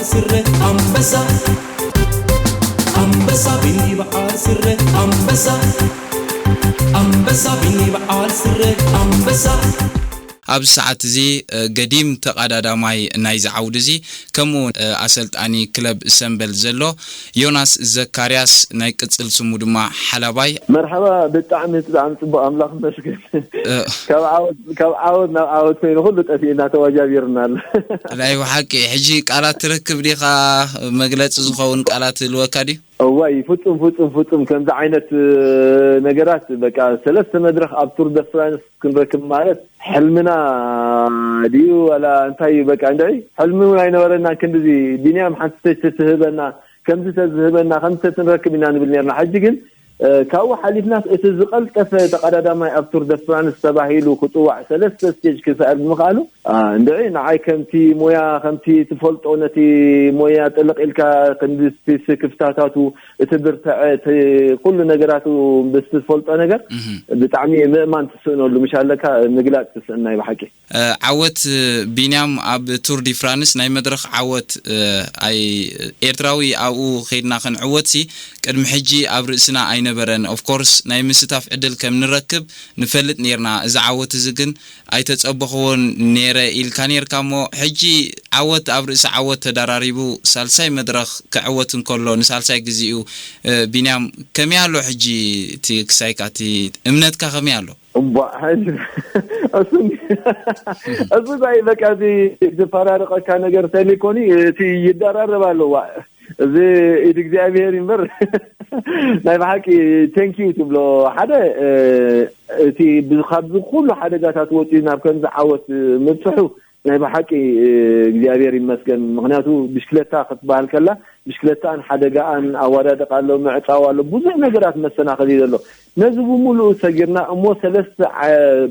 ስረ ኣንበሳ ኣንበሳ ቢኒ በዓል ስረ ኣንበሳ ኣንበሳ ቢኒ በዓል ስረ ኣንበሳ ኣብዚ ሰዓት እዚ ገዲም ተቐዳዳማይ ናይዚ ዓውዲ እዚ ከምኡ እውን ኣሰልጣኒ ክለብ ሰምበል ዘሎ ዮናስ ዘካርያስ ናይ ቅጽል ስሙ ድማ ሓላባይ። መርሓባ። ብጣዕሚ ብጣዕሚ ጽቡቅ ኣምላኽ መስገን። ካብ ዓወት ናብ ዓወት ኮይኑ ኩሉ ጠፊእና ተዋጃቢርና ኣሎ። ናይ ብሓቂ ሕጂ ቃላት ትረክብ ዲኻ? መግለጺ ዝኸውን ቃላት ህልወካ ድዩ? እዋይ ፍጹም ፍጹም ፍጹም ከምዚ ዓይነት ነገራት በቃ ሰለስተ መድረኽ ኣብ ቱር ደ ፍራንስ ክንረክብ ማለት ሕልምና ድዩ ዋላ እንታይ እዩ በቃ እንድዒ ሕልሚ እውን ኣይነበረናን ክንድዚ ቢንያም ሓንቲ ተች ተትህበና ከምዚ ተዝህበና ከምዚ ተትንረክብ ኢና ንብል ነርና ሕጂ ግን ካብኡ ሓሊፍናስ እቲ ዝቐልጠፈ ተቐዳዳማይ ኣብ ቱር ደ ፍራንስ ተባሂሉ ክፅዋዕ ሰለስተ ስቴጅ ክስዕር ብምኽኣሉ እንድዒ ንዓይ ከምቲ ሞያ ከምቲ ትፈልጦ ነቲ ሞያ ጥልቕ ኢልካ ክንዲ ስክፍታታቱ እቲ ብርትዐ እቲ ኩሉ ነገራቱ ብዝትፈልጦ ነገር ብጣዕሚ ምእማን ትስእነሉ ምሽ ኣለካ ምግላፅ ትስእን ናይ ብሓቂ። ዓወት ቢንያም ኣብ ቱር ዲ ፍራንስ ናይ መድረኽ ዓወት ኣይ ኤርትራዊ ኣብኡ ከይድና ክንዕወት ሲ ቅድሚ ሕጂ ኣብ ርእስና ኣይነበረን። ኦፍኮርስ ናይ ምስታፍ ዕድል ከም ንረክብ ንፈልጥ ነርና። እዚ ዓወት እዚ ግን ኣይተጸበኽዎን ነይረ ኢልካ ነርካ እሞ ሕጂ ዓወት ኣብ ርእሲ ዓወት ተዳራሪቡ ሳልሳይ መድረኽ ክዕወት እንከሎ ንሳልሳይ ግዜኡ ቢንያም ከመይ ኣሎ ሕጂ እቲ ክሳይካ እቲ እምነትካ ከመይ ኣሎ? እባ እሱ እሱ ዛይ በቃ እዚ ዝፈራርቀካ ነገር ተሊኮኒ እቲ ይደራረብ ኣለዋ እዚ ኢድ እግዚኣብሔር ይንበር ናይ ብሓቂ ቴንኪዩ ትብሎ ሓደ እቲ ካብዚ ኩሉ ሓደጋታት ወፂኡ ናብ ከምዚ ዓወት ምብፅሑ ናይ ብሓቂ እግዚኣብሔር ይመስገን ምክንያቱ ብሽክለታ ክትበሃል ከላ ብሽክለታኣን ሓደጋኣን ኣዋዳድቃ ኣሎ ምዕፃው ኣሎ ብዙሕ ነገራት መሰናኸሊ ዘሎ ነዚ ብምሉኡ ሰጊርና እሞ ሰለስተ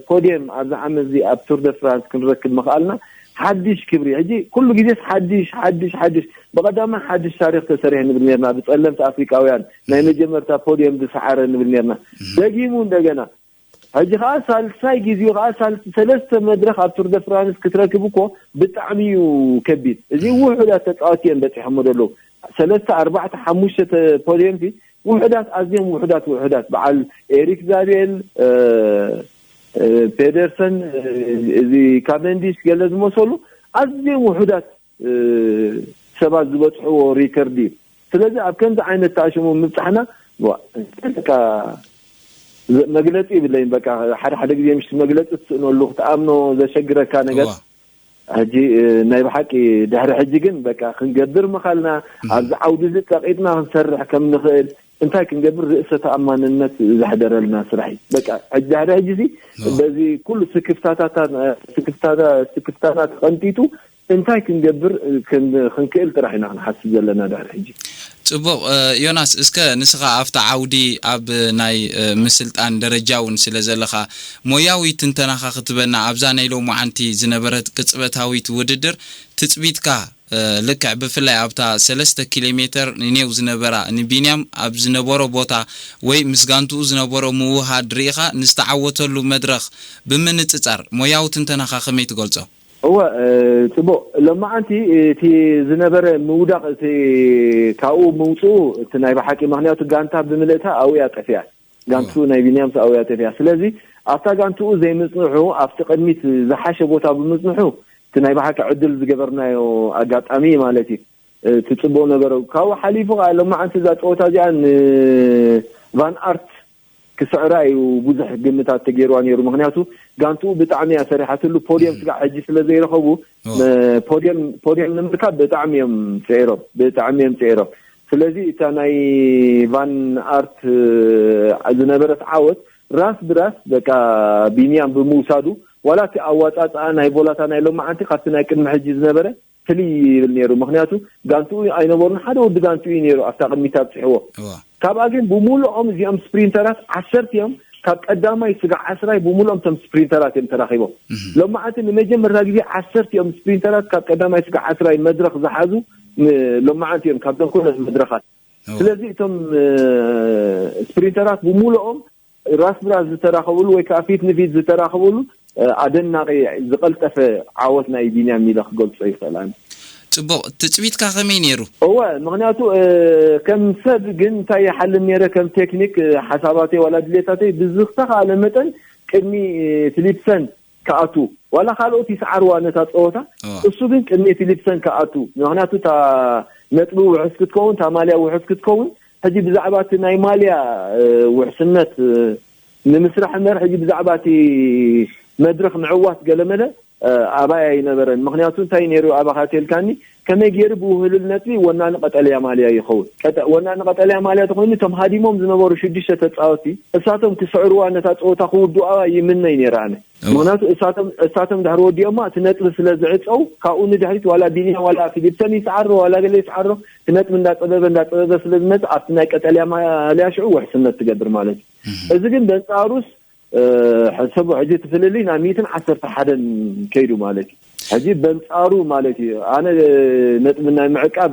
ፖድየም ኣብዚ ዓመት እዚ ኣብ ቱር ደ ፍራንስ ክንረክብ ምኽኣልና ሓድሽ ክብሪ ሕጂ ኩሉ ግዜስ ሓድሽ ሓድሽ ሓድሽ ብቐዳማይ ሓድሽ ታሪክ ተሰሪሑ ንብል ነርና ብፀለምቲ ኣፍሪቃውያን ናይ መጀመርታ ፖድየም ዝሰዓረ ንብል ነርና ደጊሙ እንደገና ሕጂ ከዓ ሳልሳይ ግዜኡ ከዓ ሳልሲ ሰለስተ መድረክ ኣብ ቱር ደ ፍራንስ ክትረክብ እኮ ብጣዕሚ እዩ ከቢድ እዚ ውሑዳት ተፃወቲ እዮም በፂሖሞ ዘለዉ ሰለስተ ኣርባዕተ ሓሙሽተ ፖድየም ውሑዳት ኣዝዮም ውሑዳት ውሑዳት በዓል ኤሪክ ዛቤል ፔደርሰን እዚ ካቨንዲሽ ገለ ዝመሰሉ ኣዝዮም ውሑዳት ሰባት ዝበፅሕዎ ሪከርድ እዩ ስለዚ ኣብ ከምዚ ዓይነት ተኣሽሙ ምብፃሕና መግለፂ ይብለይን በቃ ሓደ ሓደ ግዜ ምሽ መግለፂ ትስእነሉ ክትኣምኖ ዘሸግረካ ነገር ሕጂ ናይ ብሓቂ ድሕሪ ሕጂ ግን በቃ ክንገብር ምኻልና ኣብዚ ዓውዲ እዚ ፀቂጥና ክንሰርሕ ከም ንኽእል እንታይ ክንገብር ርእሰ ተኣማንነት ዘሕደረልና ስራሕ እዩ በቃ ሕጂ ድሕሪ ሕጂ ሲ በዚ ኩሉ ስክፍታታት ስክፍታና ተቐንጢጡ እንታይ ክንገብር ክንክእል ጥራሕ ኢና ክንሓስብ ዘለና ድሕሪ ሕጂ። ጽቡቕ ዮናስ፣ እስከ ንስኻ ኣብታ ዓውዲ ኣብ ናይ ምስልጣን ደረጃ እውን ስለ ዘለኻ ሞያዊ ትንተናኻ ክትበና ኣብዛ ናይ ሎማዓንቲ ዝነበረት ቅጽበታዊት ውድድር ትጽቢትካ ልክዕ ብፍላይ ኣብታ ሰለስተ ኪሎ ሜተር ንኔው ዝነበራ ንቢንያም ኣብ ዝነበሮ ቦታ ወይ ምስ ጋንትኡ ዝነበሮ ምውህሃድ ርኢኻ ንዝተዓወተሉ መድረኽ ብምንጽጻር ሞያዊ ትንተናኻ ከመይ ትገልጾ? እወ ጽቡቕ ሎማዓንቲ እቲ ዝነበረ ምውዳቕ እቲ ካብኡ ምውፅኡ እቲ ናይ ብሓቂ ምክንያቱ ጋንታ ብምልእታ ኣብኡ እያ ጠፊኣ ጋንቱ ናይ ቢንያም ኣብኡ እያ ጠፊኣ ስለዚ ኣብታ ጋንትኡ ዘይምፅንሑ ኣብቲ ቅድሚት ዝሓሸ ቦታ ብምፅንሑ እቲ ናይ ብሓቂ ዕድል ዝገበርናዮ ኣጋጣሚ እዩ ማለት እዩ እቲ ፅቡቅ ነገር ካብኡ ሓሊፉ ከዓ ሎማዓንቲ እዛ ፀወታ እዚኣ ንቫን ኣርት ክስዕራ እዩ ብዙሕ ግምታት ተገይርዋ ነይሩ ምክንያቱ ጋንትኡ ብጣዕሚ እያ ሰሪሓትሉ ፖድየም ስጋዕ ሕጂ ስለ ዘይረኸቡ ፖድየም ፖድየም ንምርካብ ብጣዕሚ እዮም ፅዒሮም ብጣዕሚ እዮም ፅዒሮም ስለዚ እታ ናይ ቫን ኣርት ዝነበረት ዓወት ራስ ብራስ በቃ ቢንያም ብምውሳዱ ዋላ እቲ ኣዋፃፅኣ ናይ ቦላታ ናይ ሎማዓንቲ ካብቲ ናይ ቅድሚ ሕጂ ዝነበረ ፍልይ ይብል ነይሩ ምክንያቱ ጋንትኡ ኣይነበሩን ሓደ ወዲ ጋንትኡ እዩ ነይሩ ኣብታ ቅድሚት ኣብፅሕዎ ካብኣ ግን ብምሉኦም እዚኦም ስፕሪንተራት ዓሰርቲኦም ካብ ቀዳማይ ስጋዕ ዓስራይ ብምሉኦም ቶም ስፕሪንተራት እዮም ተራኺቦም ሎማዓንቲ ንመጀመርታ ግዜ ዓሰርቲኦም ስፕሪንተራት ካብ ቀዳማይ ስጋዕ ዓስራይ መድረክ ዝሓዙ ሎማዓንቲ እዮም ካብቶም ኩለን መድረካት ስለዚ እቶም ስፕሪንተራት ብምሉኦም ራስ ብራስ ዝተራኸብሉ ወይ ከዓ ፊት ንፊት ዝተራኸብሉ ኣደናቂ ዝቐልጠፈ ዓወት ናይ ቢንያም ኢለ ክገልፆ ይኽእል ኣነ። ጽቡቕ ትጽቢትካ ከመይ ነይሩ? እወ፣ ምኽንያቱ ከም ሰብ ግን እንታይ ይሓልም ነይረ፣ ከም ቴክኒክ ሓሳባተይ ዋላ ድሌታተይ ብዝተኻለ መጠን ቅድሚ ፊሊፕሰን ክኣቱ፣ ዋላ ካልኦት ይስዓርዋ ነታ ፀወታ፣ እሱ ግን ቅድሚ ፊሊፕሰን ክኣቱ፣ ምኽንያቱ እታ ነጥቢ ውሑስ ክትከውን፣ እታ ማልያ ውሑስ ክትከውን። ሕጂ ብዛዕባ እቲ ናይ ማልያ ውሕስነት ንምስራሕ እምበር ሕጂ ብዛዕባ እቲ መድረኽ ምዕዋት ገለመለ ኣባይ ኣይነበረን። ምኽንያቱ እንታይ ነይሩ ኣባኻ ተልካኒ፣ ከመይ ገይሩ ብውህሉል ነጥቢ ወናኒ ቀጠልያ ማልያ ይኸውን? ወናኒ ቀጠልያ ማልያ ተኮይኑ እቶም ሃዲሞም ዝነበሩ ሽዱሽተ ተፃወቲ እሳቶም ክስዕርዋ ነታ ፀወታ ክውድኣዋ ይምነይ ነይረ ኣነ። ምክንያቱ እሳቶም እሳቶም ድሕሪ ወዲኦማ እቲ ነጥቢ ስለ ዝዕፀው ካብኡ ንድሕሪት ዋላ ቢንያ ዋላ ፊሊፕሰን ይስዓሮ ዋላ ገለ ይስዓሮ እቲ ነጥቢ እንዳፀበበ እንዳፀበበ ስለ ዝመፅእ ኣብቲ ናይ ቀጠልያ ማልያ ሽዑ ውሕስነት ትገብር ማለት እዩ። እዚ ግን በንፃሩስ ሕሰቡ ሕጂ እቲ ፍልልይ ናብ ሚእትን ዓሰርተ ሓደን ከይዱ ማለት እዩ። ሕጂ በንፃሩ ማለት እዩ ኣነ ነጥቢ ናይ ምዕቃብ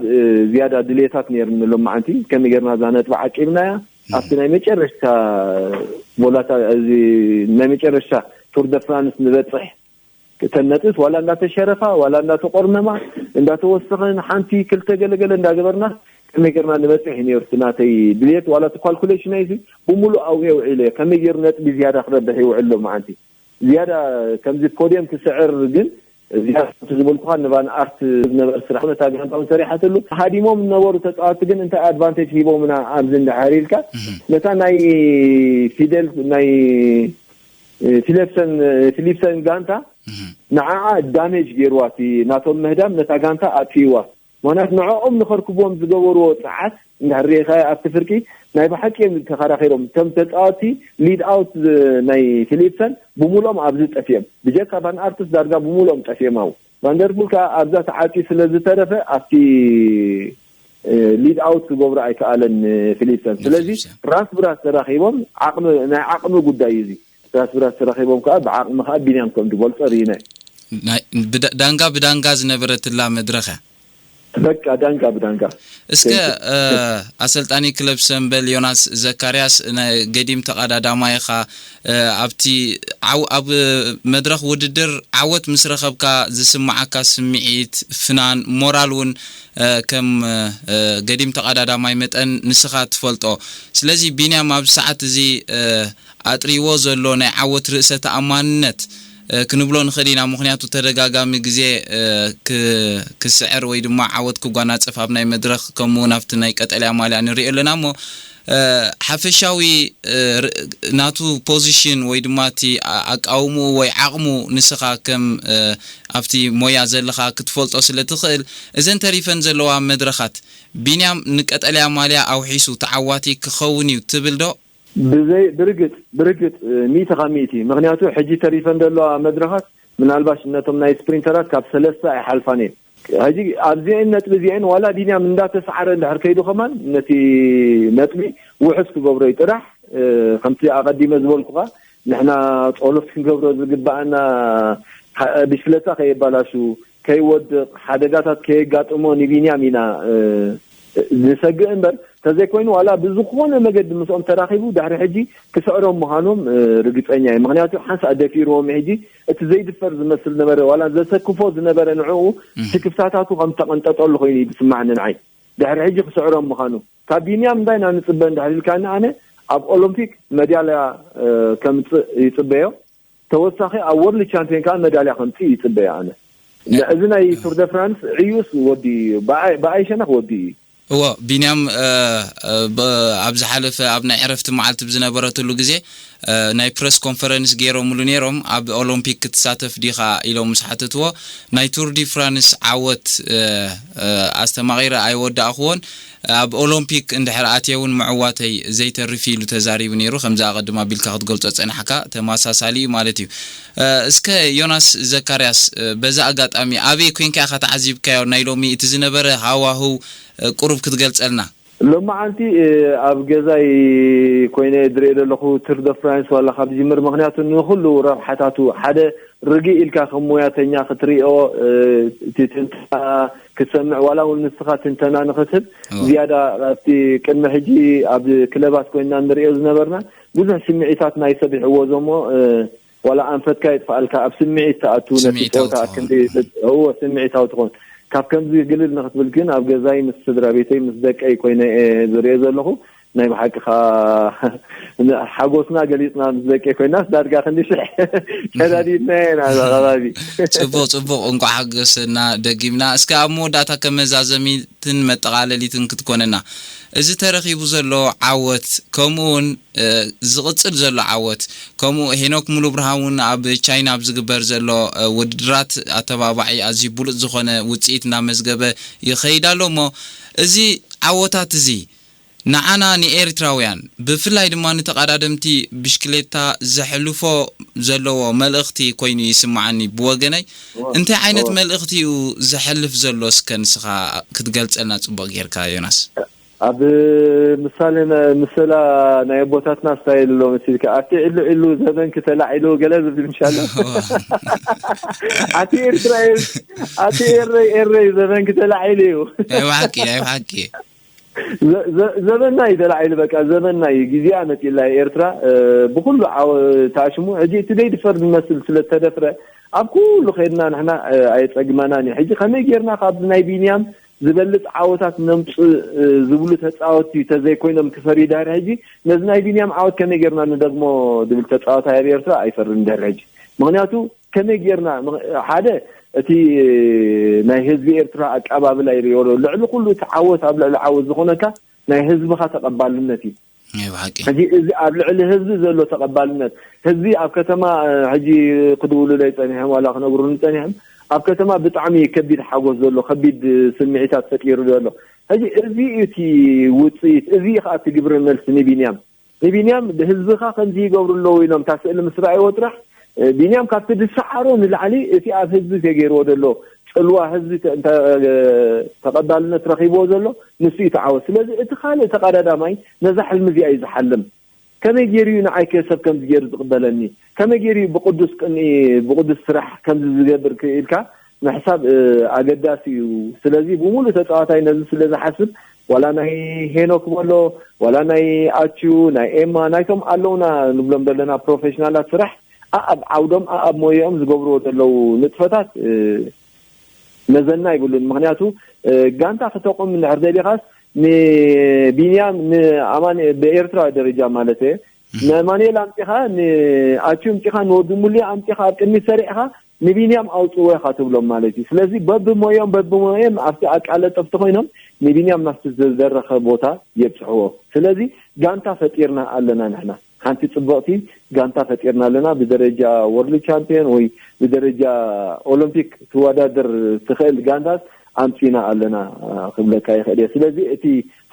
ዝያዳ ድሌታት ነይርኒ። ሎማዓንቲ ከመይ ጌርና እዛ ነጥቢ ዓቂብናያ ኣብቲ ናይ መጨረሽታ ቦላታ እዚ ናይ መጨረሽታ ቱር ደ ፍራንስ ንበፅሕ እተን ነጥብስ ዋላ እንዳተሸረፋ ዋላ እንዳተቆርመማ እንዳተወሰኸን ሓንቲ ክልተ ገለገለ እንዳገበርና ከመይ ጌርና ንበፅሕ እዩ ነይሩ እቲ ናተይ ድልየት ዋላ እቲ ካልኩሌሽን ኣይዚ ብምሉእ ኣብኡ የውዒለ እየ ከመይ ጌሩ ነጥቢ ዝያዳ ክረብሕ ይውዕል ሎማዓንቲ ዝያዳ ከምዚ ፖድየም ክስዕር ግን ዝያዳ ከምቲ ዝበልኩኻ ንቫን ኣርት ዝነበረ ስራሕ ነታ ጋንታ እውን ሰሪሓትሉ ሃዲሞም ዝነበሩ ተፃወቲ ግን እንታይ ኣድቫንቴጅ ሂቦምና ኣብዚ እንድሕር ኢልካ ነታ ናይ ፊደል ናይ ፊሊፕሰን ፊሊፕሰን ጋንታ ንዓዓ ዳሜጅ ገይርዋ እቲ ናቶም ምህዳም ነታ ጋንታ ኣጥፊእዋ ምክንያቱ ንዕኦም ንኸርክብዎም ዝገበርዎ ፀዓት እንድሕር ርኢኻዮ ኣብቲ ፍርቂ ናይ ብሓቂ እዮም ተኸራኺሮም እቶም ተፃወቲ ሊድ ኣውት ናይ ፊሊፕሰን ብሙሉኦም ኣብዚ ጠፊኦም ብጀካ ቫን ኣርትስ ዳርጋ ብሙሉኦም ጠፊኦም ኣው ቫንደርቡል ከዓ ኣብዛ ተዓፂ ስለ ዝተረፈ ኣብቲ ሊድ ኣውት ክገብሮ ኣይከኣለን ፊሊፕሰን ስለዚ ራስ ብራስ ተራኺቦም ዓቕሚ ናይ ዓቕሚ ጉዳይ እዩ እዚ ራስ ብራስ ተራኺቦም ከዓ ብዓቕሚ ከዓ ቢንያም ከም ዝበልፆ ርኢና እዩ ዳንጋ ብዳንጋ ዝነበረትላ መድረኽ እያ በቃ ዳንጋ ብዳንጋ እስከ ኣሰልጣኒ ክለብ ሰምበል ዮናስ ዘካርያስ ገዲም ተቐዳዳማይ ኢኻ ኣብቲ ኣብ መድረኽ ውድድር ዓወት ምስ ረኸብካ ዝስምዓካ ስምዒት ፍናን ሞራል እውን ከም ገዲም ተቐዳዳማይ መጠን ንስኻ ትፈልጦ ስለዚ ቢንያም ኣብ ሰዓት እዚ ኣጥርይዎ ዘሎ ናይ ዓወት ርእሰ ተኣማንነት ክንብሎ ንኽእል ኢና ምኽንያቱ ተደጋጋሚ ግዜ ክስዕር ወይ ድማ ዓወት ክጓናፀፍ ኣብ ናይ መድረኽ ከምኡ እውን ኣብቲ ናይ ቀጠልያ ማልያ ንሪኦ ኣለና እሞ ሓፈሻዊ ናቱ ፖዚሽን ወይ ድማ እቲ ኣቃውምኡ ወይ ዓቕሙ ንስኻ ከም ኣብቲ ሞያ ዘለኻ ክትፈልጦ ስለ ትኽእል እዘን ተሪፈን ዘለዋ መድረኻት ቢንያም ንቀጠልያ ማልያ ኣውሒሱ ተዓዋቲ ክኸውን እዩ ትብል ዶ? ብዘይ ብርግፅ ብርግፅ ሚእቲ ካብ ሚእቲ ምክንያቱ ሕጂ ተሪፈን ዘለዋ መድረኻት ምናልባሽ ነቶም ናይ ስፕሪንተራት ካብ ሰለስተ ኣይሓልፋን እየን ሕጂ ኣብዚአን ነጥቢ እዚአን ዋላ ቢንያም እንዳተሰዓረ እንድሕር ከይዱ ከማን ነቲ ነጥቢ ውሑስ ክገብሮ እዩ ጥራሕ ከምቲ ኣቐዲመ ዝበልኩኻ ንሕና ጸሎት ክንገብሮ ዝግባኣና ብሽክለታ ከየባላሹ ከይወድቕ ሓደጋታት ከየጋጥሞ ንቢንያም ኢና ንሰግእ እምበር ተዘይኮይኑ ዋላ ብዝኾነ መገዲ ምስኦም ተራኺቡ ድሕሪ ሕጂ ክስዕሮም ምዃኖም ርግፀኛ እዩ ምክንያቱ ሓንሳእ ደፊርዎም ሕጂ እቲ ዘይድፈር ዝመስል ነበረ ዋላ ዘሰክፎ ዝነበረ ንዕኡ ስክፍታታቱ ከም ተቐንጠጠሉ ኮይኑ እዩ ዝስማዕኒ ንዓይ ድሕሪ ሕጂ ክስዕሮም ምዃኑ ካብ ቢንያም እንታይ ኢና ንፅበ እንድሕር ኢልካኒ ኣነ ኣብ ኦሎምፒክ መዳልያ ከምፅእ ይፅበዮ ተወሳኺ ኣብ ወርልድ ቻምፒዮን ከዓ መዳልያ ከምፅእ ይፅበዮ ኣነ እዚ ናይ ቱር ደ ፍራንስ ዕዩስ ወዲ እዩ ብኣይ ሸነኽ ወዲ እዩ እዎ ቢንያም ኣብ ዝሓለፈ ኣብ ናይ ዕረፍቲ መዓልቲ ብዝነበረትሉ ግዜ ናይ ፕረስ ኮንፈረንስ ገይሮምሉ ነይሮም ኣብ ኦሎምፒክ ክትሳተፍ ዲኻ ኢሎም ምስ ሓተትዎ ናይ ቱር ዲ ፍራንስ ዓወት ኣስተማቒረ ኣይወዳእኽዎን ኣብ ኦሎምፒክ እንድሕር ኣትየ እውን ምዕዋተይ ዘይተርፍ ኢሉ ተዛሪቡ ነይሩ ከምዚ ኣቐድም ኣቢልካ ክትገልጾ ጸናሕካ ተመሳሳሊ እዩ ማለት እዩ እስከ ዮናስ ዘካርያስ በዛ ኣጋጣሚ ኣበይ ኮንካ ኢኻ ተዓዚብካዮ ናይ ሎሚ እቲ ዝነበረ ሃዋህው ቁሩብ ክትገልጸልና ሎማዓንቲ ኣብ ገዛይ ኮይነ ዝሪኦ ዘለኹ ቱር ደ ፍራንስ ዋላ ካብ ዝጅምር ምክንያቱ ንኩሉ ረብሓታቱ ሓደ ርግእ ኢልካ ከም ሞያተኛ ክትሪኦ እቲ ትንተና ክትሰምዕ ዋላ እውን ንስኻ ትንተና ንክትህብ ዝያዳ ኣብቲ ቅድሚ ሕጂ ኣብ ክለባት ኮይንና ንሪኦ ዝነበርና ብዙሕ ስምዒታት ናይ ሰብ ይሕወዞ እሞ ዋላ ኣንፈትካ የጥፍኣልካ ኣብ ስምዒት ትኣቱ ነቲ ጸወታ ክንዲ እዎ ስምዒታዊ ትኾን ካብ ከምዚ ግልል ንክትብል ግን ኣብ ገዛይ ምስ ስድራ ቤተይ ምስ ደቀይ ኮይነ እየ ዝሪኦ ዘለኹ። ናይ ብሓቂ ኸዓ ሓጎስና ገሊፅና ምስ ደቀይ ኮይናስ ዳርጋ ክንዲ ሽሕ ተዳዲድና ኢና እዛ ከባቢ። ጽቡቕ ጽቡቕ፣ እንቋዕ ሓጎሰና ደጊምና። እስከ ኣብ መወዳእታ ከመዛዘሚትን መጠቓለሊትን ክትኮነና፣ እዚ ተረኺቡ ዘሎ ዓወት ከምኡ እውን ዝቕጽል ዘሎ ዓወት፣ ከምኡ ሄኖክ ሙሉብርሃን እውን ኣብ ቻይና ኣብ ዝግበር ዘሎ ውድድራት ኣተባባዒ ኣዝዩ ብሉጽ ዝኾነ ውጽኢት እናመዝገበ ይኸይድ ኣሎ እሞ፣ እዚ ዓወታት እዚ ንዓና ንኤርትራውያን፣ ብፍላይ ድማ ንተቐዳደምቲ ብሽክሌታ ዘሕልፎ ዘለዎ መልእኽቲ ኮይኑ ይስምዓኒ ብወገነይ። እንታይ ዓይነት መልእኽቲ እዩ ዘሕልፍ ዘሎ? እስከ ንስኻ ክትገልጸልና ጽቡቕ ጌርካ ዮናስ። ኣብ ምሳሌ ና- ምስላ ናይ ኣቦታትና ስታይል ኣሎ መሲልካ፣ ኣቲ ዕሉ ዕሉ ዘበንኪ ተላዒሉ ገለ ዝብል ምሻሎ። ኣቲ ኤርትራ ኤር- ኣቲ ኤረይ ኤረይ ዘበንኪ ተላዒሉ እዩ። ናይ ብሓቂ ናይ ብሓቂ ዘ- ዘ- ዘበና እዩ ተላዒሉ፣ በቃ ዘበና እዩ። ግዜኣ መፂላ ኤርትራ ብኩሉ ዓወ ታሽሙ። ሕጂ እቲ ደይድፈር ዝመስል ስለተደፍረ ኣብ ኩሉ ከይድና ንሕና ኣየፀግመናን እዩ። ሕጂ ከመይ ጌርና ካብ ናይ ቢንያም ዝበልፅ ዓወታት ነምፅእ ዝብሉ ተፃወትቲ ተዘይኮይኖም ክፈርዩ ድሕሪ ሕጂ፣ ነዚ ናይ ቢንያም ዓወት ከመይ ጌርና ንደግሞ ዝብል ተፃዋታይ ኣብ ኤርትራ ኣይፈርን ድሕሪ ሕጂ። ምክንያቱ ከመይ ጌርና ሓደ እቲ ናይ ህዝቢ ኤርትራ ኣቀባብላ ይሪኦ ኣሎ። ልዕሊ ኩሉ እቲ ዓወት ኣብ ልዕሊ ዓወት ዝኾነካ ናይ ህዝብኻ ተቐባልነት እዩ። ናይ ብሓቂ ሕጂ እዚ ኣብ ልዕሊ ህዝቢ ዘሎ ተቐባልነት፣ ህዝቢ ኣብ ከተማ ሕጂ ክድውሉለይ ፀኒሖም ዋላ ክነግሩኒ ፀኒሖም፣ ኣብ ከተማ ብጣዕሚ ከቢድ ሓጎስ ዘሎ ከቢድ ስምዒታት ፈጢሩ ዘሎ። ሕጂ እዚ እቲ ውፅኢት፣ እዚ ከዓ እቲ ግብረ መልሲ ንቢንያም ንቢንያም ህዝብኻ ከምዚ ይገብሩ ኣለዉ ኢሎም እታ ስእሊ ምስ ረኣይዎ ጥራሕ፣ ቢንያም ካብቲ ዝሰዓሮ ንላዕሊ እቲ ኣብ ህዝቢ ተገይርዎ ዘሎ ፅልዋ፣ ህዝቢ ተቐባልነት ረኺብዎ ዘሎ ንሱ እዩ ተዓወት። ስለዚ እቲ ካልእ ተቐዳዳማይ ነዛ ሕልሚ እዚኣ እዩ ዝሓልም። ከመይ ገይሩ እዩ ንዓይ ከ ሰብ ከምዚ ገይሩ ዝቕበለኒ? ከመይ ገይሩ እዩ ብቕዱስ ቅንኢ፣ ብቕዱስ ስራሕ ከምዚ ዝገብር ኢልካ ምሕሳብ ኣገዳሲ እዩ። ስለዚ ብሙሉእ ተፃዋታይ ነዚ ስለ ዝሓስብ፣ ዋላ ናይ ሄኖክ በሎ፣ ዋላ ናይ ኣቹ፣ ናይ ኤማ፣ ናይቶም ኣለውና ንብሎም ዘለና ፕሮፌሽናላት ስራሕ ኣኣብ ዓውዶም ኣኣብ ሞየኦም ዝገብርዎ ዘለዉ ንጥፈታት መዘና ይብሉን። ምክንያቱ ጋንታ ክተቁም እንድሕር ደሊኻስ ንቢንያም ንኣማን ብኤርትራ ደረጃ ማለት እየ ንኣማኑኤል ኣምፂኻ ንኣቹ ኣምፂኻ ንወዲ ሙሉእ ኣምፂኻ ኣብ ቅድሚት ሰሪዕኻ ንቢንያም ኣውፅዎ ኢኻ ትብሎም ማለት እዩ። ስለዚ በብሞዮም በብሞዮም ኣብቲ ኣቃለጠፍቲ ኮይኖም ንቢንያም ናብቲ ዝደረኸ ቦታ የብፅሕዎ። ስለዚ ጋንታ ፈጢርና ኣለና ንሕና። ሓንቲ ፅብቕቲ ጋንታ ፈጢርና ኣለና። ብደረጃ ወርልድ ቻምፒዮን ወይ ብደረጃ ኦሎምፒክ ትወዳደር ትኽእል ጋንታት ኣምፂና ኣለና ክብለካ ይኽእል እየ። ስለዚ እቲ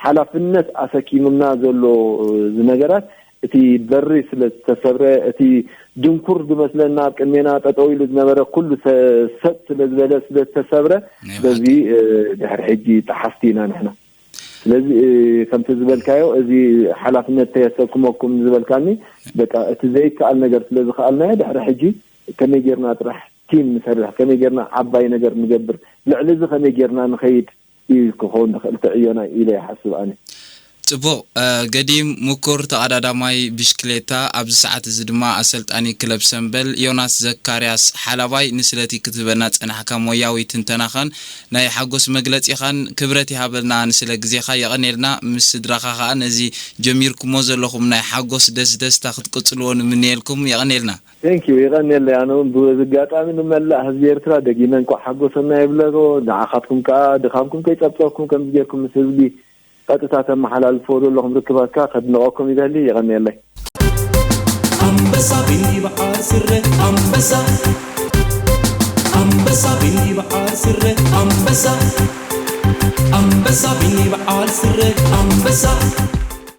ሓላፍነት ኣሰኪሙና ዘሎ እዚ ነገራት እቲ በሪ ስለ ዝተሰብረ፣ እቲ ድንኩር ዝመስለና ኣብ ቅድሜና ጠጠው ኢሉ ዝነበረ ኩሉ ሰጥ ስለ ዝበለ ስለ ዝተሰብረ፣ በዚ ድሕሪ ሕጂ ጠሓስቲ ኢና ንሕና። ስለዚ ከምቲ ዝበልካዮ እዚ ሓላፍነት ተየሰክመኩም ዝበልካኒ በቃ እቲ ዘይከኣል ነገር ስለ ዝኸኣልናዮ ድሕሪ ሕጂ ከመይ ጌርና ጥራሕ ቲም ንሰርሕ፣ ከመይ ጌርና ዓባይ ነገር ንገብር፣ ልዕሊ እዚ ከመይ ጌርና ንኸይድ እዩ ክኸውን ዝኽእል ትዕዮና ኢለ ይሓስብ ኣነ። ጽቡቕ። ገዲም ምኩር ተቐዳዳማይ ብሽክሌታ፣ ኣብዚ ሰዓት እዚ ድማ ኣሰልጣኒ ክለብ ሰምበል ዮናስ ዘካርያስ ሓላባይ፣ ንስለቲ ክትህበና ጸናሕካ ሞያዊ ትንተናኻን ናይ ሓጎስ መግለጺኻን ክብረት ይሃበልና። ንስለ ግዜኻ የቐኔልና። ምስ ስድራኻ ኸኣ ነዚ ጀሚርኩሞ ዘለኹም ናይ ሓጎስ ደስደስታ ክትቅጽልዎ ንምንየልኩም። የቐኔልና። Thank you። ይቐንየለይ። ኣነ እውን ብዚ ኣጋጣሚ ንመላእ ህዝቢ ኤርትራ ደጊመ እንኳዕ ሓጎሰና ይብለሮ። ንዓኻትኩም ከዓ ድኻምኩም ከይጸብጸብኩም ከምዚ ጌርኩም ምስ ህዝቢ ቀጥታ ተመሓላልፎ ዘለኹም ርክባትካ ከድንቐኩም ይደሊ። ይቐንየለይ። ኣንበሳ ቢኒ በዓል ስረ ኣንበሳ ኣንበሳ ቢኒ በዓል ስረ ኣንበሳ ኣንበሳ ቢኒ በዓል ስረ ኣንበሳ